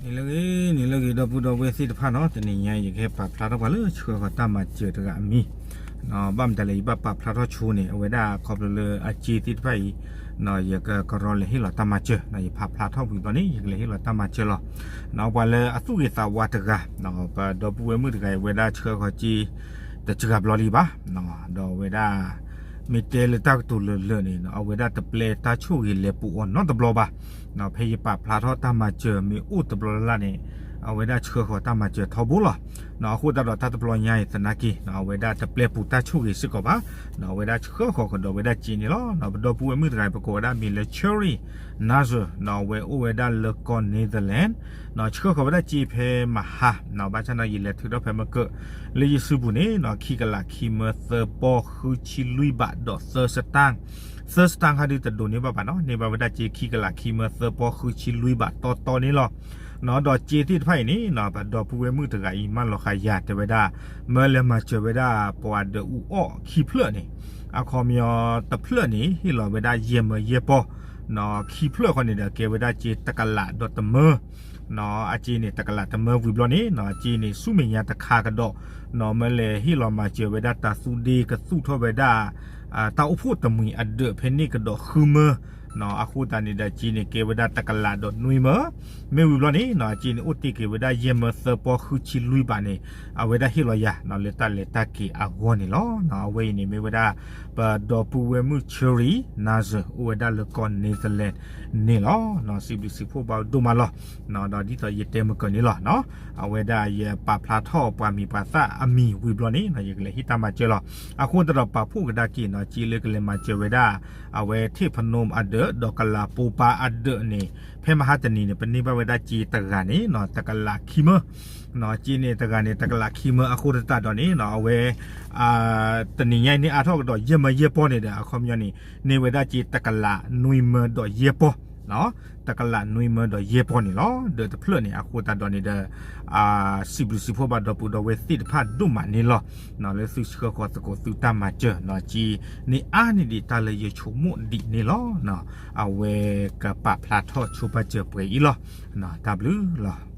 နံၤလၢအဂ့ၤ နံၤလၢအဂ့ၤ ဒီပုၢ်ဒီဝဲၢ်သ့ၣ်တဖၣ်နီၤ, တနံၤညါအံၤ ယကဟဲပာ်ဖျါထီၣ်ပှၤလၢဆှၢဃီၤတၢ်မၤစၢၤတဂၤအမံၤ, ဘၣ်မတၤလဲၣ် ယဘၣ်ပာ်ဖျါထီၣ်ဆိန့ၣ် အဝဲဒၣ်ခီဖျိလၢအစ့သ့ၣ်တဖၣ်အံၤ ယကကရီလဲၤဟ့ၣ်လီၤတၢ်မၤစၢၤ, ယပာ်ဖျါထီၣ်ဝံၤဘျီန့ၣ် ယကလဲၤဟ့ၣ်လီၤတၢ်မၤစၢၤလီၤ. ပှၤလၢအသူၣ်ဂ့ၤသးဝါတဂၤ, ပဒီပုၢ်ဝဲၢ်မုၣ်တဂၤအံၤ အဝဲဒၣ်ဆှၢဃီၤစ့ တစှၤဘျီလံဘၣ်, ဒီးအဝဲဒၣ် မ့ၢ်တဲလၢတၢ်ကတိၤလၢာ်လၢာ်န့ၣ် အဝဲဒၣ်တပျဲတၢ်ဆိၣ်ဂ့ၤလဲၤပူၤအီၤနီတဘျီဘၣ်. ဖဲယပာ်ဖျါထီၣ်တၢ်မၤစၢၤမ့ၢ်အိၣ်တဘျီလၢ်လၢ်န့ၣ် အဝဲဒၣ်ဆှၢဃီၤတၢ်မၤစၢၤထီဘိလီၤ. အဃိသတးဒီးတၢ်တဘျီညါအံၤသနာ်က့ အဝဲဒၣ်တပျဲပူၤတၢ်ဆိၣ်ဂ့ၤစ့ၢ်ကီးဘၣ်, အဝဲဒၣ်ဆှၢဃီၤကဒီးဝဲဒၣ်စ့န့ၣ်လီၤ. ပဒီပုၢ်ဝဲၢ်မုၣ်တဂၤအံၤ ပကိးဝဲဒၣ်မံၤလၢ Cherry Nazar အဝဲအိၣ်ဝဲဒၣ်လၢကီၢ် Netherlands, ဆှၢဃီၤဝဲဒၣ်စ့ဖဲမဟါ, ဘၣ်ဆၣ်န့ၣ် ယလဲၤထုးထီၣ်ဖဲမကၢၢ် လၢယစုပူၤန့ၣ် ခံကလးခံမၢသၢပီဃုဆံလွံၢ်ဘးဒီးသၢစတၣ်, သၢစတၣ်ခါဒုးတဒိးန့ၢ်ဘၣ်ဘၣ်နီၤ, န့ၢ်ဘၣ်ဝဲဒၣ်စ့ခံကလးခံမၢသၢပီဃုဆံလွံၢ်ဘးတီတီန့ၣ်လီၤ. ဒီးစ့သ့ၣ်တဖၣ်အံၤန့ၣ် ပဒီပုၢ်ဝဲၢ်မုၣ်တဂၤအံၤ မၢလီၤဃာ်ယၤတဲဝဲဒၣ် မၢလဲၤမၤစၢၤဝဲဒၣ်ပှၤဒီးအူအီၣ်ခံဖျၢၣ်န့ၣ်, အခီပညီတဖျၢၣ်န့ၣ် ဟ့ၣ်လီၤဝဲဒၣ်ယဲၢ်မၢယဲၢ်ပီၢ်, ခံဖျၢၣ်ဃီန့ၣ်ဒီးကဲဝဲဒၣ်စ့တကလးဒီးတမၢ အစ့န့ၣ် တကလးတမၢဝံၤဘျီန့ၣ် အစ့န့ၣ် ဆူမဲာ်ညါတခါကဒီး မၢလဲၤဟ့ၣ်လီၤမၤစၢၤဝဲဒၣ်တၤသူဒ့ကသူၣ်ထီၣ်ဝဲဒၣ် တၢ်အိၣ်ဖှိၣ်တမှံၤအဒၢးဖဲန့ၣ်ကဒီးဃုမၢ, အဃိသတးန့ၣ်ဒီး အစ့န့ၣ် ကဲဝဲဒၣ်တကလးဒီးနွံမၢ, မ့ၢ်ဝံၤဘျီန့ၣ် အစ့န့ၣ် အိၣ်တ့ၢ်က့ၤဝဲဒၣ်ယဲၢ်မၢသၢပီဃုဆံလွံၢ်ဘးန့ၣ် အဝဲဒၣ်ဟ့ၣ်လီၤယၤ လၢတၢ်လဲၤတၢ်က့ၤအဂီၢ်န့ၣ်လီၤ. အဝဲအံၤန့ၣ်မ့ၢ်ဝဲဒၣ် ပဒီပုၢ်ဝဲၢ်မုၣ် Cherry Nazar အိၣ်ဝဲဒၣ်လၢကီၢ် Netherlands န့ၣ်လီၤ. စံးဘျုးစံးဖှိၣ်ဘၣ်ဒိၣ်မးလီၤ. ဒီးဒ်သိးယတဲမကၢၤန့ၣ်လီၤ. အဝဲဒၣ်ယပာ်ဖျါထီၣ်ပှၤမံၤပှၤသၣ်အမံၤဝံၤဘျီန့ၣ် ယကလဲၤဟ့ၣ်တၢ်မၤစၢၤလီၤ. အဃိသတးဒီးပာ်ဖှိၣ်ကဒါက့ၤနီၤ စ့လၢကလဲၤမၤစၢၤဝဲဒၣ် အဝဲထ့ၣ်ဖနိမ်အဒၢး ဒီးကလးပိပၤအဒၢးန့ၣ် ဖဲမဟါတနံၤန့ၣ် ပန့ၢ်ဘၣ်ဝဲဒၣ်စ့တဂၤန့ၣ် တကလးခံမၢ စ့န့ၣ်တဂၤန့ၣ် တကလးခံမၢအဃိသတးဒီးန့ၣ် အဝဲ တနံၤညါအံၤန့ၢ်အါထီၣ်ကဒီးယဲၢ်မၢယဲၢ်ပီၢ်န့ၣ်ဒီး အခီပညီန့ၣ် န့ၢ်ဝဲဒၣ်စ့တကလးနွံမၢဒီးယဲၢ်ပီၢ်, တကလးနွံမၢဒီးယဲၢ်ပီၢ်န့ၣ်လီၤ. ဒီးတဖျၢၣ်န့ၣ် အဃိသတးဒီးန့ၣ်ဒီး စံးဘျုးစံးဖှိၣ်ဘၣ်ဒီပုၢ်ဒီဝဲၢ်သ့ၣ်တဖၣ်ဒိၣ်မးန့ၣ်လီၤ. လၢသုဆှၢဃီၤသကိးသုတၢ်မၤစၢၤနီၤ စ့န့ၢ်အါန့ၢ်ဒံးတၢ်လၢယဆိကမိၣ်ဒံးန့ၣ်လီၤ. အဝဲကပာ်ဖျါထီၣ်ဆိပာ်စၢၤပှဲၤအံၤလီၤ. တၢ်ဘျုးလီၤ.